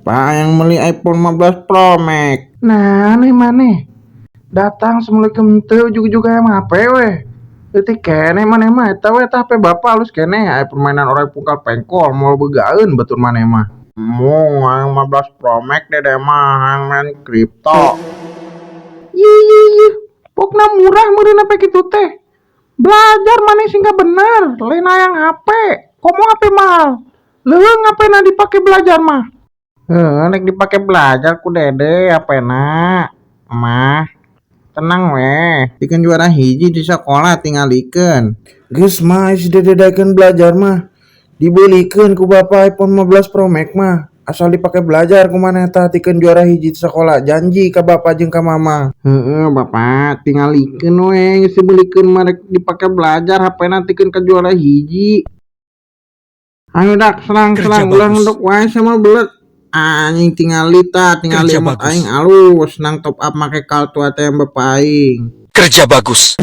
Pak, hayang meuli iPhone 15 Pro Max. Nah, nih maneh. Datang, assalamualaikum teu, ujug-ujug hayang HP we. Leutik keneh maneh mah, eta we tah HP bapak alus keneh, aya permainan oray pungkal pengkol, moal begaeun batur maneh mah. Embung, hayang 15 Pro Max, dede mah hayang main kripto. Yeuh yeuh yeuh, pokna murah meureun HP kitu teh. Belajar maneh sing bener, lain hayang HP. Komo HP mahal. Leuweung HP na dipake belajar mah. Heuh, rek dipake belajar ku dede HP-na. Mah, tenang weh, pikeun juara hiji di sekolah, tingalikeun. Geus mah, si dede daekeun belajar mah. Dibelikeun ku bapak iPhone 15 Pro Max mah. Asal dipake belajar ku maneh tah, tikeun juara hiji di sekolah. Janji ka bapak jeung ka mama. Heeh, bapak, tingalikeun we, geus dibelikeun mah rek dipake belajar HP-na, tikeun ka juara hiji. Ayo dak, serang. Kerja Serang ulah bagus. ngendok wae sama belet. Anjing, tingali tah, tingali Kerja emot bagus. Aing alus, nang top up make kartu ATM bapak aing. Kerja bagus.